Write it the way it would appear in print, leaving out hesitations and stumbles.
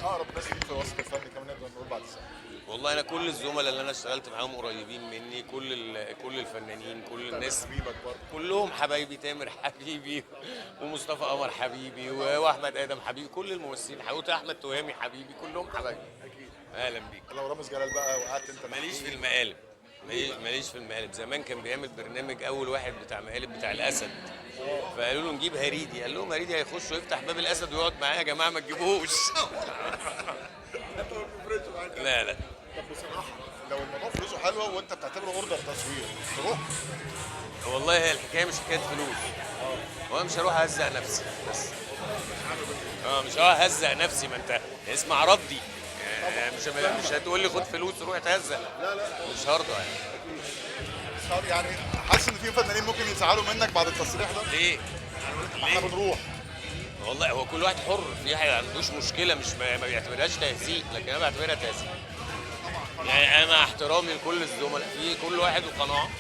اقرب ناس ليك في الوسط الفني كمان نقدر نقول بعد السنة؟ والله انا كل الزملاء اللي انا اشتغلت معاهم قريبين مني، كل الفنانين، كل الناس حبيبك برضه. كلهم حبايبي، تامر حبيبي ومصطفى قمر حبيبي واحمد ادم حبيبي، كل الممثلين حبيبي، احمد تهامي حبيبي، كلهم حبايبي. اكيد. اهلا بيك. لو رامز جلال بقى وقعدت انت معاه. ماليش في المقالب، ماليش في المقالب. زمان كان بيعمل برنامج اول واحد بتاع مقالب بتاع الاسد، فقالوا له نجيب هريدي، قال لهم هريدي هيخش ويفتح باب الاسد ويقعد معايا، يا جماعة ما تجيبوهوش. انت ما بتفرقش معاك. لا لا. طب بصراحة لو الموضوع فلوسه حلوة وانت بتعتبره order تصوير تروح؟ والله هي الحكاية مش حكاية فلوس، هو أنا مش هروح اهزق نفسي بس. مش هروح اهزق نفسي، ما انت اسمع ردي. مش هتقول لي خد فلوس وروح تهزق. لا لا. مش هرضى يعني. يعني حاسس ان في فنانين ممكن يزعلوا منك بعد التصريح ده؟ ليه؟ ما احنا بنروح. والله هو كل واحد حر، في حاجة ما عندوش مشكلة، مش ما بيعتبرهاش تهزيق، لكن انا بعتبرها تهزيق. يعني انا مع احترامي لكل الزملاء، في كل واحد وقناعه.